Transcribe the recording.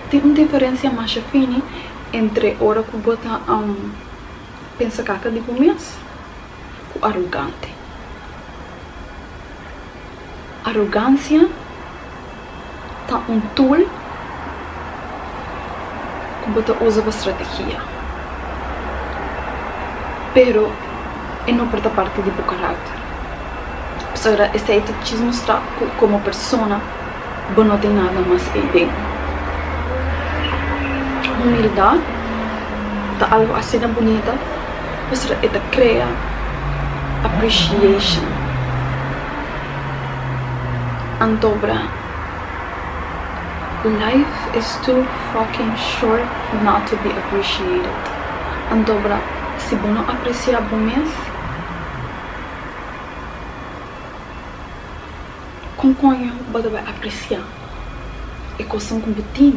Tin un diferensia masha fini entre ora ku bo ta pensa kaka di bo mes ku arogante. Arogansia ta un tool ku bo ta usa pa strategia, pero e no por ta parti di bo karakter. Pasobra esei ta djis mustra ku komo persona bo no tin nada mas ei den. Humildat ta algu asina bunita pasobra e ta krea appreciation. Antobra life is too fucking short not to be appreciated. Antobra si bo no aprecia bo mes con coño bo ta bay aprecia e cosnan cu bo tin?